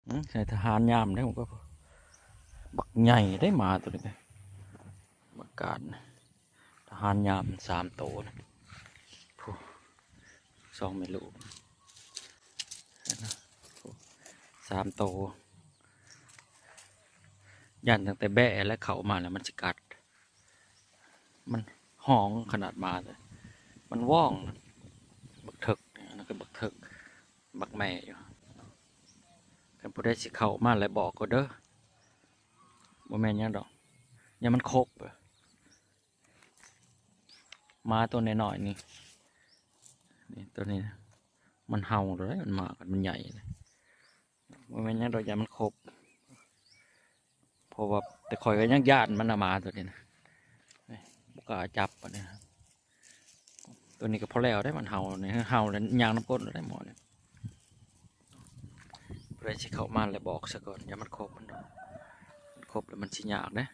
ອືມ ໃສ່ທະຫານຍາມເດ້ ມັນກໍບັກໃຫຍ່ເດ້ ໝາໂຕນີ້ ບັກການ ທະຫານຍາມສາມໂຕນະ ຜູ້ ສອງແມ່ລູກ ສາມໂຕ ຢ້ານຕັ້ງແຕ່ແບ້ແລ້ວ ເຂົ້າມາແລ້ວມັນຊິກັດ ມັນຮ້ອງຂະໜາດໝາເລີຍ ມັນຮ້ອງ ບັກເຖິກ ອັນນັ້ນຄືບັກເຖິກ ບັກແມ່ຢູ່ ຄັນຜູ້ໃດຊິເຂົ້າມາແລ້ວບອກກໍເດີ ບໍ່ແມ່ນຫຍັງດອກ ຢ່າມັນຄົບ ໝາໂຕນ້ອຍໆນີ້ ນີ້ໂຕນີ້ນະ ມັນເຫົ່າເລີຍ ມັນມາກັນ ມັນໃຫຍ່ເລີຍ ບໍ່ແມ່ນຫຍັງດອກ ຢ້ານມັນຄົບ ເພາະວ່າແຕ່ຂ້ອຍກໍຍັງຢ້ານມັນນະ ໝາໂຕນີ້ນະ ບໍ່ກ້າຈັບປານໃດ ໂຕນີ້ກໍພໍແລ້ວເດ້ ມັນເຫົ່ານີ້ ເຫົ່າແລ້ວຍ່າງນຳກົ້ນໄດ້ໝໍນີ້ ຜູ້ໃດຊິເຂົ້າມາແລ້ວບອກຊະກ່ອນ ຢ່າມັນຄົບມັນດອກ ມັນຄົບແລ້ວມັນຊິຍາກເດ້